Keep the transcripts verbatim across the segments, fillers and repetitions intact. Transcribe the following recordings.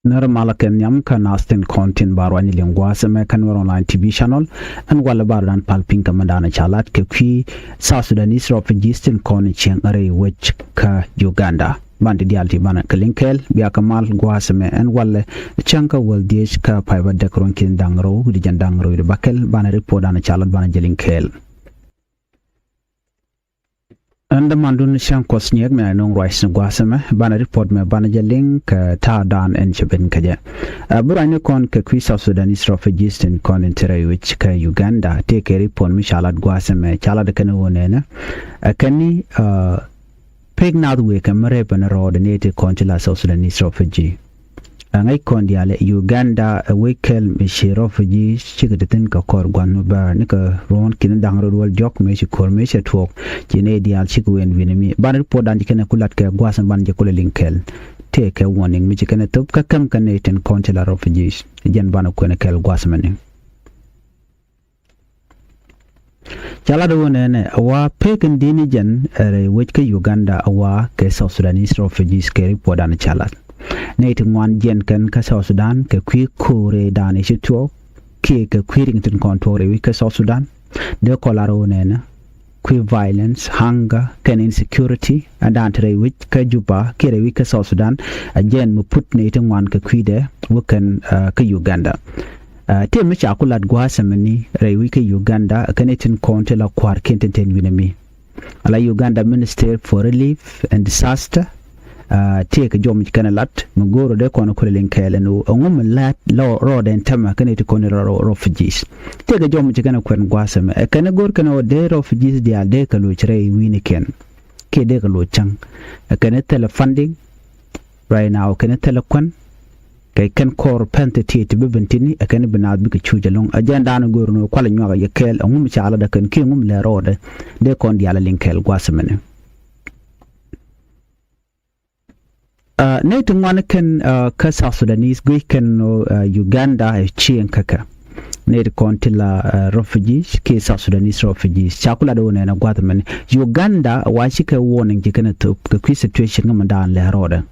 Nɛrɛ malä kɛ nhiam kä naath tin kɔn tin ba ruany liŋ gua̱a̱th ɛmɛ kä Nuɛr Online T V channel. Ɛn walɛ ba rudan pal piny kä mɛn da̱a̱n ca lat kɛ kui̱ South Sudanese refugees tin kɔn cieŋ rɛy wec kä Uganda. Ban ti diaal ti banɛ kɛ liŋ kɛɛl bia kɛ mal gua̱a̱th ɛmɛ ɛn walɛ cäŋ kä wäl dhiec kä pay bä dɛk ruɔ̱n ki̱n da̱ŋ rɛw wi̱cdɛ jɛn da̱ŋ rɛw wi̱cdɛ bäkɛl banɛ report da̱a̱n ca lat banɛ jɛ liŋ kɛɛl. Ɛn dämandun cäŋ kuɔth nyiɛk mɛ nɔŋ ruac ni gua̱a̱th ɛmɛ banɛ report mɛ banɛ jɛ liŋ kɛ ta̱a̱ da̱a̱n ɛn cɛ ben kä jɛ. Ɛ bi ruacni kɔn kɛ kui̱ South Sudanese refugees tin kɔn in ti rɛy wec kä Uganda tëëkɛ report mi ca lat gua̱a̱th ɛmɛ ca lat kɛn ɣöö nɛnɛ ɛ kɛn ni pek naath wëë kɛ mi rɛp ɛn rɔɔdɛ ni ti kɔn ti la South Sudanese refugee. Ɛ ŋäc kɔn diaal ɛ Uganda ɛ wec kɛl mi ci refugee cikɛ ti thi̱n kɛ kɔr gua̱n mi bäär nikɛ ruɔ̱ɔ̱n ki̱n da̱ŋ rɛw duɔl diɔ̱k mëë ci ko̱r mëë cɛ tuɔɔk. Ci nɛy diaal cikɛ wëë ɛn wi̱ni mi ban report dan ci kɛn ɛ ku lat kɛ gua̱a̱th ɛn ban jɛ kulɛ liŋ kɛl. Tëëkɛ warning mi ci kɛn ɛ thop kä käm kɛ nɛy tin kɔn ti la refugees. Jɛn banɛ kuɛn ɛ kɛl gua̱a̱th ɛmɛni. Ca lat ɣöö nɛnɛ a wa pek in di̱t ni jɛn rɛy wec kä Uganda a wa kɛ South Sudanese refugees kɛ report dan ca lat. Nɛy ti ŋuan jiɛn kɛn kä South Sudan kɛ kui̱ ko̱o̱r rɛy dan i̱ ci tuɔɔk kiɛ kɛ kui̱ riŋ tin kɔn tuɔɔk rɛy wec kä South Sudan. Dee kɔn lar ɣöö nɛnɛ kui̱ violence, hunger kɛnɛ insecurity ɛn dan ti rɛy wec kä Juba kiɛ rɛy wec kä South Sudan. A jɛn mi put nɛy ti ŋuan kɛ kui̱dɛ wä kɛn kä Uganda. Tëë mi ca ku lat gua̱a̱th ɛmɛni rɛy wec kä Uganda kɛnɛ tin kɔn ti la kua̱rkiɛn tin tin wi̱nɛ mi. Ala Uganda Minister for Relief and Disaster. Tëë kɛ jɔm ci kɛnɛ lat mi go̱o̱r dee kɔn kulɛ liŋ kɛɛl ɛn ɣöö ɛŋu mi lat rɔɔdɛ ɛn tämɛ kɛnɛ ti kɔn ti la refugees. Tëë kɛ jɔm ci kɛnɛ kuɛn gua̱a̱th ɛmɛ ɛ kɛnɛ go̱o̱r kɛnɛ ɣöö dee refugees diaal dee kɛ loc rɛy wi̱i̱ni kɛn. Kiɛ dee kɛ loc cäŋ ɛ kɛnɛ thilɛ funding. Right now kɛnɛ thilɛ kuɛn. Kɛ kɛn kɔr pɛn thɛ tiet ti bi ben tini ɛ kɛn bi naath bikɛ cuc ɛlɔ̱ŋ ɛ jɛn daanɔ go̱o̱r ni kualɛ nyuak ɛ yɛ kɛɛl ɛŋu mi ca latdɛ kɛn kiɛ ɛŋu mi lɛ rɔɔdɛ. Dee kɔn diaal ɛ liŋ kɛɛl gua̱a̱th ɛmɛni. Nɛy ti ŋuan kɛn kä South Sudanese guic kɛn Uganda ɛ cieŋ kä kɛ. Nɛy ti kɔn ti la refugees kiɛ South Sudanese refugees ca ku lat ɣöö nɛn ɛ gua̱th mɛn Uganda wa ci kɛ warning ci kɛn ɛ thop kɛ kui̱ situation kä mɛn daan lɛ rɔɔdɛ.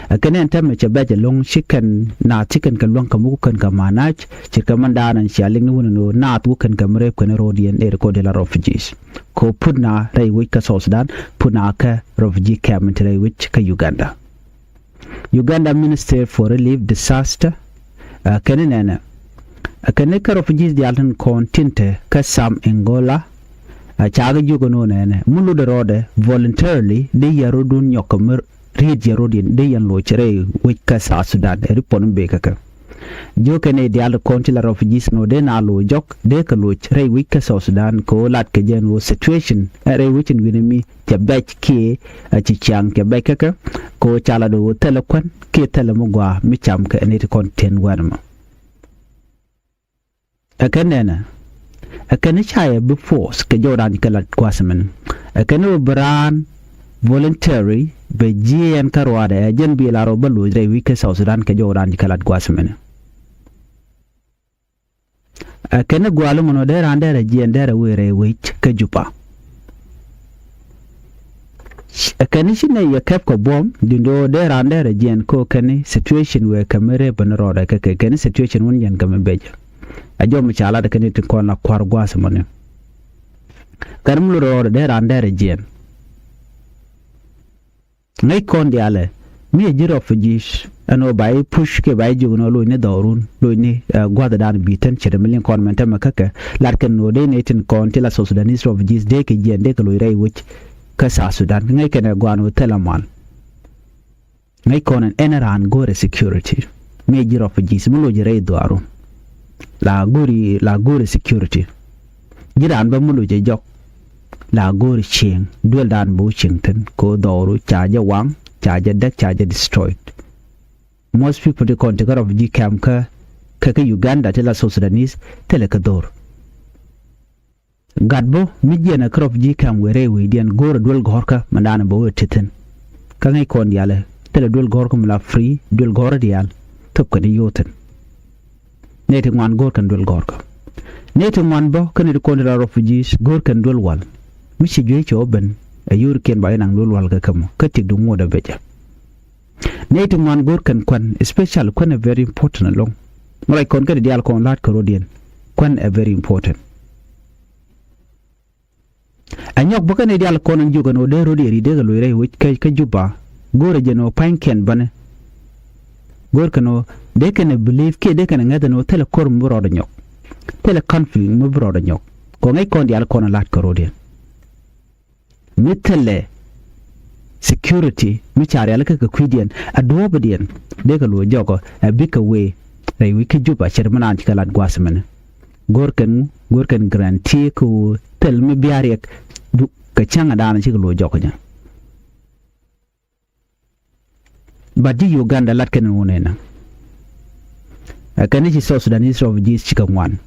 Ɛ kɛn ɛn tɛmɛ cɛ bɛc ɛlɔ̱ŋ ci kɛn naath ci kɛn kɛ luäŋ kɛ muk kɛn kɛ manac. Ci kɛ mɛn daan ɛn cia liŋ ni wun ɛn ɣöö naath wuk kɛn kɛ mi rep kɛn ro̱o̱diɛn ɛ ti kɔn ti la refugees. Kɛ put na rɛy wec kä South Sudan put na kɛ refugee camp ti rɛy wec kä Uganda. Uganda Minister for Relief Disaster. Kɛn nɛnɛ kɛn kä refugees diaal tin kɔn tin te kä Sam Ingola. Ca kɛ jiök ɛn ɣöö nɛnɛ mi lotdɛ rɔɔdɛ voluntarily dee yɛn rɔɔdun nyɔk kɛ mi riet yɛn rɔɔdiɛn dee yɛn loc rɛy wec kä South Sudan ɛ report mi bek kä kɛ. Jiök kɛn i̱ diaal kɔn ti la refugees ni ɣöö dee na loc jɔk dee kɛ loc rɛy wec kä South Sudan kɛ ɣöö lat kɛ jɛn ɣöö situation ɛ rɛy wec in wi̱n mi cɛ bɛc kiɛ a ci ciaŋ cɛ bɛc kä kɛ kɛ ɣöö ca lat ɣöö thilɛ kuän kiɛ thilɛ mi gɔaa mi cam kɛ ni ti kɔn tin wɛn mɔ. Ɛ kɛn nɛnɛ ɛ kɛn ca yɛ bi force kɛ jɔwdan kɛ lat gua̱th mɛn. Ɛ kɛn ɣöö bi raan voluntary bɛ jiɛɛn kä ruaadɛ ɛ jɛn bi lar ɣöö bä loc rɛy wec kä South Sudan kɛ jɔwdan kɛ lat gua̱th mɛn. Ɛ kɛn gua̱a̱l ŋun ɔ dee raan dɛrɛ jiɛɛn dɛrɛ wëë rɛy wec kä Juba. Ɛ kɛn ci nɛy yɛ kɛp kɛ buɔ̱m duundɛ ɣöö dee raan dɛrɛ jiɛɛn kä ɣöö kɛn situation wëë kɛ mi rep bä ni rɔɔdɛ kɛ kɛ kɛn situation wun yɛn kɛ mi bec. A jɔm ca lat kɛn ti kɔn la kua̱r gua̱a̱th mɔni. Kɛn mi lot rɔɔdɛ dee raan dɛrɛ jiɛɛn. Ŋäc kɔn diaalɛ mi ɛ ji̱ refugees ɛn ɣöö ba i̱ push kiɛ ba i̱ jiök ni ɣöö loc ni dhɔrun loc ni gua̱thdan bi tän ce̱t mi liŋ kɔn mɛn tämɛ kä kɛ. Lat kɛn ɣöö dee nɛy tin kɔn ti la South Sudanese refugees dee kɛ jiɛn dee kɛ loc rɛy wec kä South Sudan ŋäc kɛn ɛ gua̱a̱n ɣöö thilɛ mal. Ŋäc kɔn ɛn ɛn raan go̱o̱rɛ security mi ɛ ji̱ refugees mi loc rɛy dhuaarun. La go̱o̱ri la go̱o̱rɛ security. Ji̱ raan bä mi loc ɛ jɔk. La go̱o̱ri cieŋ duël daan bä wä cieŋ thi̱n kɛ ɣöö dhɔru ca jɛ waŋ ca jɛ däk ca jɛ destroyed. Most people ti kɔn ti kä refugee camp kä kä kä Uganda ti la South Sudanese thilɛ kä dhor. Gat bä mi jiɛn ɛ kä refugee camp wëë rɛy wecdiɛn go̱o̱rɛ duël gɔ̱rkä mɛn daan bä wä ti thi̱n. Kä ŋäc kɔn diaalɛ thilɛ duël gɔ̱rkä mi la free duël gɔ̱rä diaal thop kɛn i̱ yo̱o̱ thi̱n. Nɛy ti ŋuan go̱o̱r kɛn duël gɔ̱rkä. Nɛy ti ŋuan bä kä nɛy ti kɔn ti la refugees go̱o̱r kɛn duël wal. Mi ci juey cɛ wä ben ɛ yurikiɛn ba inaŋ duël wal kɛ kä mɔ kä tik di ŋuɔ̱t ɛ becɛ. Nɛy ti ŋuan go̱o̱r kɛn kuän, especially kuän ɛ very important ɛlɔ̱ŋ. Mi ruac kɔn kɛn diaal kɔn la̱t kɛ ro̱diɛn, kuän ɛ very important. Ɛ nyɔk bä kɛn diaal kɔn ɛn jiök ɛn ɣöö dee ro̱diɛn ri̱t dee kɛ loc rɛy wec kä, kä Juba. Go̱o̱rɛ jɛn ɣöö pa̱ny kɛn bänɛ. Go̱o̱r kɛn ɣöö dee kɛn ɛ believe kiɛ dee kɛn ɛ ŋäth ɛn ɣöö thilɛ ko̱r mi bi rɔɔdɛ nyɔk. Thilɛ conflict mi bi rɔɔdɛ nyɔk. Kɛ ŋäc kɔn diaal kɔn ɛ la̱t kɛ ro̱diɛn. Mi thilɛ security mi ca rialikä kɛ kui̱diɛn, a duɔ̱ɔ̱pidiɛn dee kɛ lo̱c jɔkɔ, a bikɛ wee rɛy wi̱c kä Juba, ce̱t mi naan ci kɛ lat gua̱a̱th mɛnɛ. Go̱o̱r kɛn, go̱o̱r kɛn guarantee kɛ ɣöö thil mi bia riɛk kɛ cäŋ a daanɔ cikɛ lo̱c jɔkɔ jɛ. But ji̱ Uganda lat kɛn wun ɛnɛ. Ɛ kɛn ci South Sudanese refugees cikɛ ŋuan.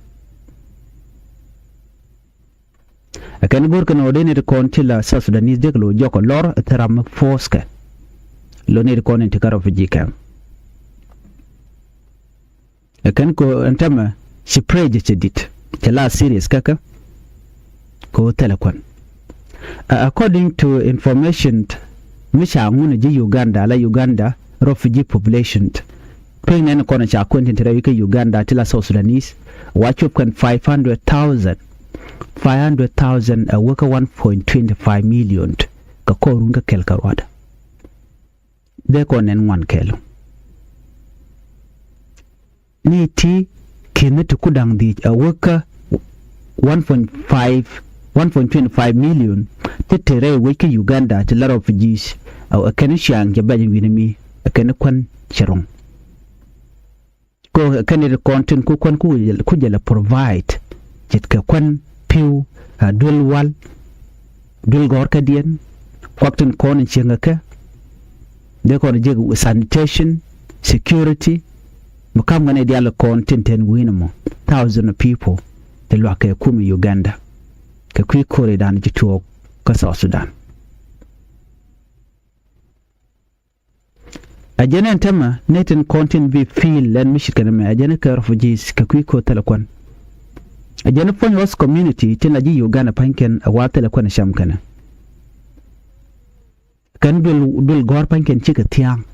Ɛ kɛn go̱o̱r kɛn ɣöö dee nɛy ti kɔn ti la South Sudanese dee kɛ lo̱c jɔk kɛ lɔr, ɛ thil ram mi force kɛ. Lo̱ nɛy ti kɔn in ti kä refugee camp. Ɛ kɛn ko ɛn tämɛ ci pressure cɛ di̱t, cɛ la serious kä kä. Ko thilɛ kuän. Uh, according to information mi ca ŋun ji̱ Uganda, la Uganda refugee population. Pek nɛn kɔn ca kuän tin te rɛy kä Uganda ti la South Sudanese, wa cop kɛn five hundred thousand. Five hundred thousand a wä kä one point twenty five million. Kä kɔr run kä kɛl kä ruada. Dee kɔn nɛn ŋuan kɛl. Ni ti kinni ti ku da̱ŋ dhiec a wä kä one point five, one point twenty five million ti te rɛy wec kä Uganda ti la refugees. A kɛn ciaŋ cɛ bɛc wi̱ni mi, a kɛn kuän cɛ ro̱ŋ. Ko kɛn ri kɔn tin ku kuän ku jɛ, ku jɛ la provide ce̱tkɛ kuän pi̱w, a duel wal, duel gɔ̱rkädiɛn, kuak tin kɔn in cieŋ kɛ kɛ. Dee kɔn jek sanitation, security, mi kam ŋäni diaal kɔn tin ten wi̱i̱n mɔ, thousand of people ti luak kɛ kum Uganda kɛ kui̱ ko̱ri dan ci tuɔɔk kä South Sudan. A jɛn ɛn tämɛ ni tin kɔn tin bi feel lɛn mi cit kɛn mɛ, a jɛn kɛ refugees kɛ kui̱ ko̱r thilɛ kuän. A jɛn puɔ̱ny host community tin la ji̱ Uganda pa̱ny kɛn a wa thilɛ kuän a cam kɛn. Kɛn duel, duel gɔ̱r pa̱ny kɛn cikɛ thia̱a̱ŋ.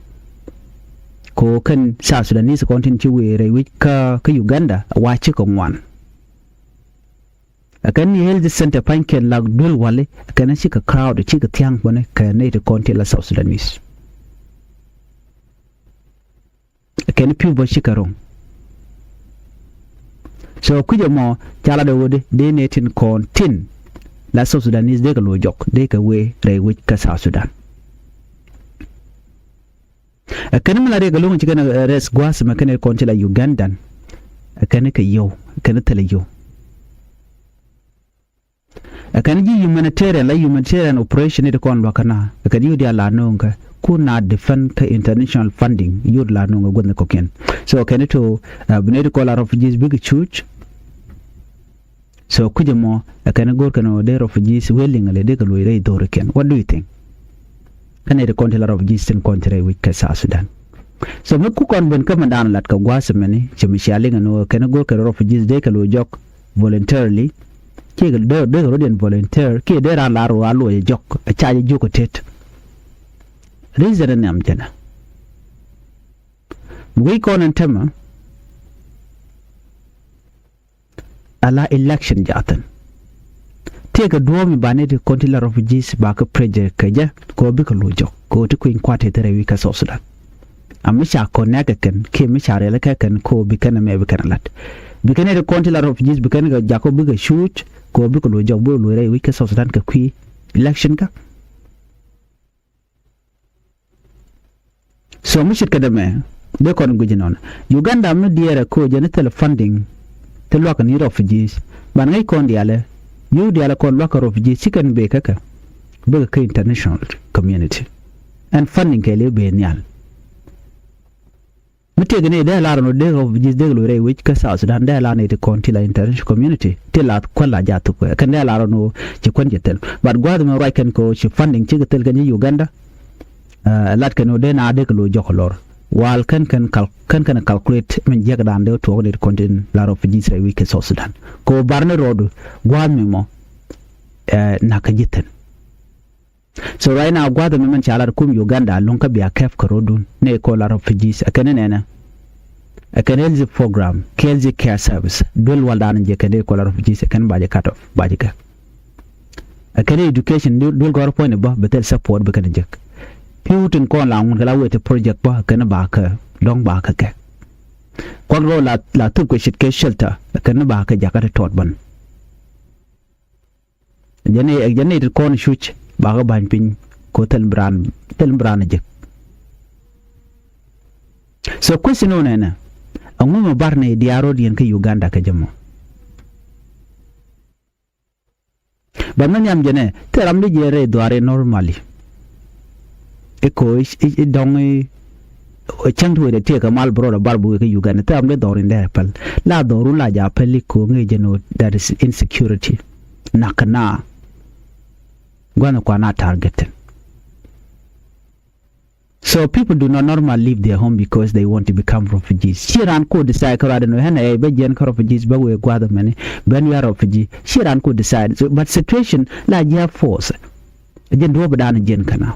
Ko kɛn South Sudanese kɔn tin ci wëë rɛy wi̱c kä, kä Uganda a wa cikɛ ŋuan. Ɛ kɛn ni health center pa̱ny kɛn lak duel wali, ɛ kɛn cikɛ crowd, cikɛ thia̱ŋ bäni kɛ nɛy ti kɔn ti la South Sudanese. Ɛ kɛn pi̱w bä cikɛ ro̱ŋ. So kui̱c ɛmɔ ca lat ɛ ɣöö dee nɛy tin kɔn tin la South Sudanese dee kɛ lo̱c jɔk, dee kɛ wee rɛy wec kä South Sudan. Ɛ kɛn mi la riɛk ɛlɔ̱ŋ ci kɛn, ɛ, rɛs gua̱a̱th mɛ kɛn kɔn ti la Ugandan. Ɛ kɛn kɛ yio̱w, ɛ kɛn thilɛ yio̱w. Ɛ kɛn ji̱ humanitarian, la humanitarian operation ni ti kɔn luakä na. Ɛ kɛn yio̱w diaal la no̱o̱ŋ kɛ ku na defend kä international funding, yio̱w la no̱o̱ŋ kɛ gua̱th ni kɔ̱kiɛn. So ɛ kɛn to, ɛ, bi nɛy ti kɔn la refugees bikɛ cuuc. So kui̱c ɛmɔ ɛ kɛn go̱o̱r kɛn ɔ dee refugees willing lɛ dee kɛ lo̱c rɛy dho̱rikiɛn. What do you think? Kɛn ɛ ti kɔn ti la refugees tin kɔn ti rɛy wi̱c kɛ South Sudan. So mi ku kɔn ben kä mɛn daan lat kɛ gua̱a̱th mɛni ci mi cia liŋ ɛn ɣöö kɛn go̱o̱r kɛn refugees dee kɛ lo̱c jɔk voluntarily. Kiɛ dee, dee kɛ rɔ̱diɛn volunteer kiɛ dee raan la rɔ a lo̱c jɔk a ca jɛ jiök kä tet. Reason ɛ nhiam jɛnɛ. Mi wec kɔn ɛn tämɛ. Ala election jaathin. Tëëkɛ duɔ̱ɔ̱p mi ba nɛy ti kɔn ti la refugees ba kä pressure kɛ jɛ kɛ ɣöö bikɛ lo̱c jɔk kɛ ɣöö ti kui̱ny kua̱t tëë thil rɛy wi̱c kä South Sudan. A mi ca connect kɛ kɛn kiɛ mi ca riɛl kɛ kɛn kɛ ɣöö bi kɛn ɛmɛ bi kɛn ɛ la̱t. Bi kɛn nɛy ti kɔn ti la refugees bi kɛn kɛ jak kɛ ɣöö bikɛ cuuc kɛ ɣöö bikɛ lo̱c jɔk bikɛ lo̱c rɛy wi̱c kä South Sudan kɛ kui̱ election kä. So mi ce̱tkɛ dämɛ dee kɔn guic inɔn. Uganda mi diɛɛrɛ ko̱ jɛn i̱ thilɛ funding ti luakä ni refugees. Ban ŋäc kɔn diaalɛ, yio̱w diaalɛ kɔn luakä refugees ci kɛn bëë kä kɛ, bëë kä international community. Ɛn funding kɛɛliw bëë nhial. Mi tëëkɛ ni dee lar ɛn ɣöö dee refugees dee lo̱c rɛy wec kä South Sudan, dee lar ni ti kɔn ti la international community ti la kuäl la jath thuk kɛ kɛn, dee lar ɛn ɣöö ci kuän jɛ thil. But gua̱a̱th mi ruac kɛn kɛ ɣöö ci funding cikɛ thil kɛn ci Uganda. Ɛ lat kɛn ɣöö dee na dee kɛ lo̱c jɔk lɔr wal kɛn kɛn kal-, kɛn kɛn calculate min jiäk dan dee tuɔɔk ni ti kɔn ti la refugees rɛy wec kä South Sudan. Kɛ ɣöö bar ni rɔɔdu gua̱a̱th mi mɔ, ɛ, nakä ji̱ thi̱n. So right now gua̱a̱th ɛmɛ mɛn ca lat kum Uganda luŋ kä bia kɛp kɛ ro̱dun ni kɔn la refugees ɛ kɛn nɛnɛ. Ɛ kɛn healthy program, healthy care service, duel waldan jɛ kɛn kɔn la refugees ɛ kɛn ba jɛ cut off, ba jɛ kɛ. Ɛ kɛn education, duel gɔr puɔ̱ny bä bɛ thil support bɛ kɛn jek. Pi̱w tin kɔn la ŋun kɛ la wet project bä kɛn ba kɛ dɔ̱ŋ ba kɛ kɛ. Kuak rɔ la, la thup kɛ shit kɛ shelter ɛ kɛn ba kɛ jakä ti tɔt bän. Jɛn ni, jɛn ni ti kɔn cuc bakä ba̱ny piny ko thil bran, thil bran jek. So question wä nɛnɛ, ɛŋu mi bar ni diaar rot yɛn kä Uganda kä jɛ mɔ? Ba mɛ nhiam jɛnɛ thil ram di jɛ rɛy dhuari normally. Iko i, i, i dɔŋ i cäŋ ti wecdɛ tiɛɛk kɛ mal bro la bar buk kä Uganda thil ram di dhɔr in dɛr pɛl. La dhɔrun la ja pɛl iko ŋi̱i̱c jɛn o that is insecurity. Nak na gua̱n kuan a target thin. So people do not normally leave their home because they want to become refugees. Ci ran ko decide kä ruaden wee hɛn ɛ bɛ jiɛn kä refugees bɛ wee gua̱th mɛni bɛ ni a refugee. Ci ran ko decide. So, but situation la jiɛ force. Jɛn duɔ̱p dan jiɛn kɛna.